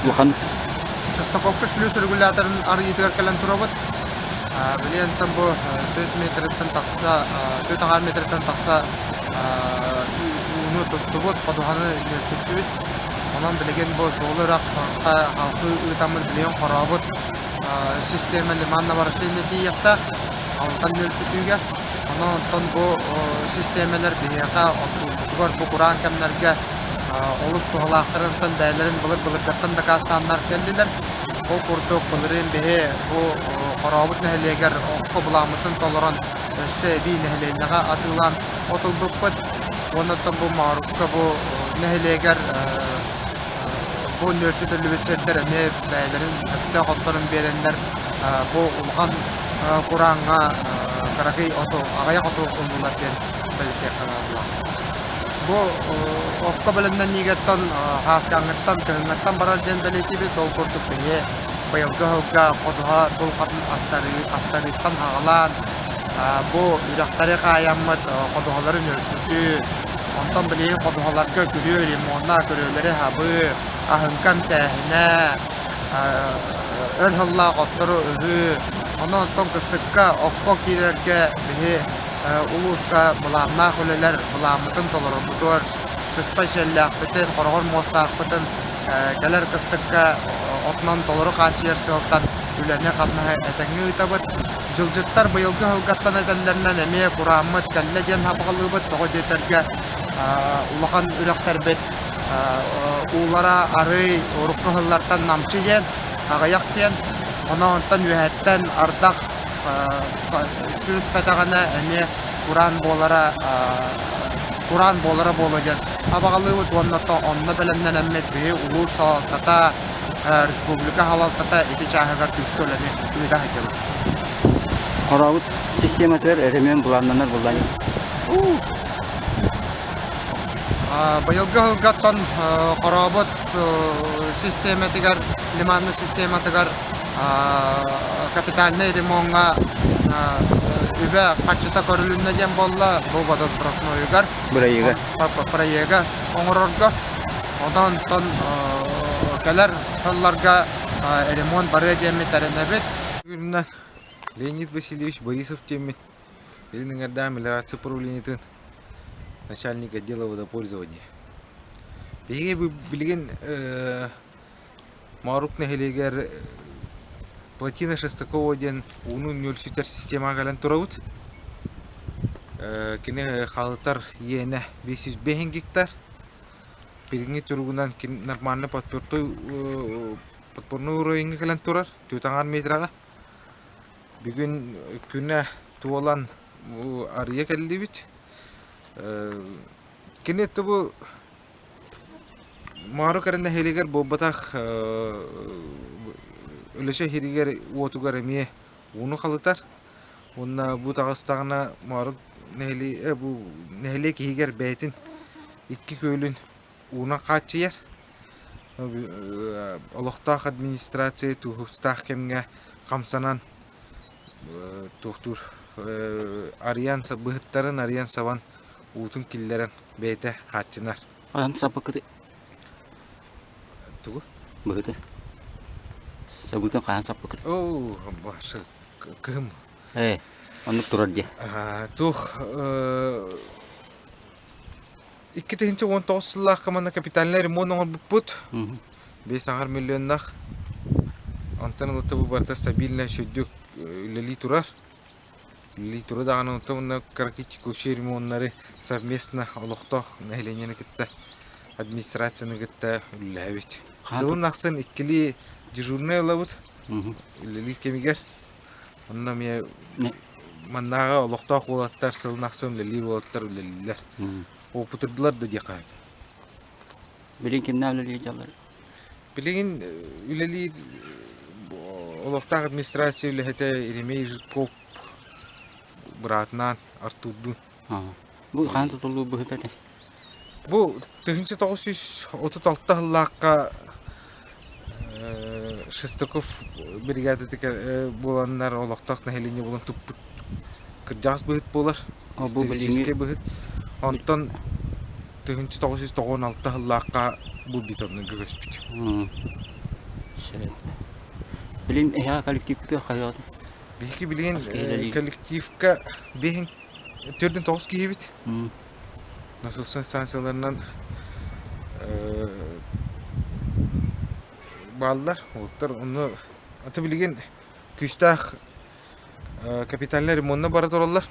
Улахан Шестаковка шлюз регуляторын арыйыытыгар кэлэн турабыт. Билиэнтэн бу 4 метртэн тахса, 4 аҥаар метртэн тахса ууну туттубут, ходуһаны ньүөлсүттүбүт. Онон билигин бу суолу үрэх халкы ыытаммыт билигин хорообут система лиманна ворошение тиийиэхтээх. Онтон ньүөлсүтүүгэ. Онон онтон бу систиэмэлэр биһиэхэ оттуурбутугар бу кураан кэмнэргэ олус туһалаахтарыттан бэйэлэрин былыр-былыргаттан дакаастааннар кэллилэр. Ол курдук былырыын биһи бу Хорообут нэһилиэгэр окко былааммытын толорон өссө эбии нэһилиэнньэҕэ атыылаан от ылбыппыт. Уонна оттон бу Моорукка бу нэһилиэгэр бу нүөлсүтүллүбүт сирдэр эмиэ бэйэлэрин сөптөөх отторун биэрэннэр бу улахан курааҥҥа кыракый оту, аҕыйах оту ыллылар диэн бэлиэтиэххэ наадалаах. Бу окко бэлэмнэниигэттэн хааскааҥҥыттан, кыһыҥҥыттан барар диэн бэлиэтиибит. Ол курдук биһи быйылгы сылга ходуһа дулҕатын астарыыттан саҕалаан бу үрэхтэри хаайаммыт ходуһалары ньөрсүтүү, онтон билигин ходуһаларга күрүө ремонна, күрүөлэри хабыы, аһыҥка эмтээһинэ, өр сыллаах оттору ыһыы, онон оттон кыстыкка окко киирэргэ биһи улууска былааннаах үлэлэр былааммытын толорорбутугар сыспай сиэллээхпитин, хороҕор муостаахпытын кэлэр кыстыкка отунан толору хааччыйар сыалтан үлэни-хамнаһы этэҥҥэ ыытабыт. Дьылдьыттар быйылгы сылгаттан этэллэринэн эмиэ курааммыт кэллэ диэн сабаҕалыыбыт. Тоҕо диэтэргэ улахан үрэхтэрбит уулара арыый урукку сыллартан намчы диэн, аҕыйах диэн. Онон онтон үөһэттэн ардах түспэтэҕинэ эмиэ кураан буолара кураан буолара буолуо диэн абаҕалыыбыт уонна онно бэлэмнэнэммит биһи улуус салалтата, республика салалтата ити чааһыгар күүскэ үлэни ыыта сылдьабыт. Хорообут систематыгар өрөмүөн былааннанар буоллаҕа. Быйылгы сылгаттан Хорообут систиэмэтигэр, лиманный систематыгар капитальнай ремоҥҥа үбэ харчыта көрүлүннэ диэн буолла. Бу водосброснойугар Бырайыга. проега оҥорорго. Онон онтон кэлэр сылларга ремонт барыа диэммит эрэнэбит. Бүгүннэн Леонид Васильевич Борисов диэммит Илин эҥэрдээх мелиорация управлениетын начальник отдела водопользования. Биһиги билигин Моорук нэһилиэгэр плотина Шестакова диэн ууну нүөлсүтэр системаҕа кэлэн турабыт. Кини халытар иэнэ 505 гектар. Билиҥҥи туругунан нормально подпортой подпорной уровеньҥа кэлэн турар, 4 метраҕа. Бүгүн күнэ туолан арыйа кэллибит. Кини бу Маарык эрэ нэһилиэгэр буолбатах Өлөчө иһиригэр уотугар эмиэ ууну халытар. Уонна бу таҕыстаҕына Маарык нэһилиэ бу нэһилиэк иһигэр бэйэтин икки күөлүн уунан хааччыйар. Олохтоох администрация туһустаах кэмҥэ хамсанан туохтуур арыйан быһыттарын арыйан сабан уутун киллэрэн бэйэтэ хааччынар. Хаһан саппыкыты? Тугу? Быһыты. Сабыытын хаһан саппыкыт? Оо, кыһым. Ээ, оннук турар дии. Туох 2019 сыллаахха манна капитальнай ремонт оҥорбуппут. 5,5 миллионнаах. Онтон ылыта бу барыта стабильно үчүгдүк үлэлии турар. Үлэлии турар даҕаны онтон уонна кыракый текущий ремоннары совместно олохтоох нэһилиэнньэни кытта администрацияны кытта үлэлэһэбит. Сылын ахсын иккилии дежурнай ылабыт үлэлиир кэмигэр. Онно эмиэ маннааҕы олохтоох уолаттар сылын ахсын үлэлиир уолаттар үлэлииллэр. Опытырдылар да диэххэ сөп. Билигин кимнээх үлэлиир дьаллар? Билигин үлэлиир олохтоох администрация үлэһитэ Еремей Жирков быраатынаан Артурдуун. Бу хаан тутуллуу быһыта этэй? Бу 1936 сыллаахха Шестаков бригадатыгар буоланнар олохтоох нэһилиэнньэ буолан туппут кырдьаҕас быһыт буолар, историческай быһыт. Онтон 1996 сыллаахха бу бетоннарга көспүт. Билин эһээ коллективка хайаатын? Биһиги билигин коллективка биһин төрдүн тоҕус киһибит. Насосный станцияларынан бааллар. Олтар онно аты билигин күүстээх капитальный ремонтна бара тураллар.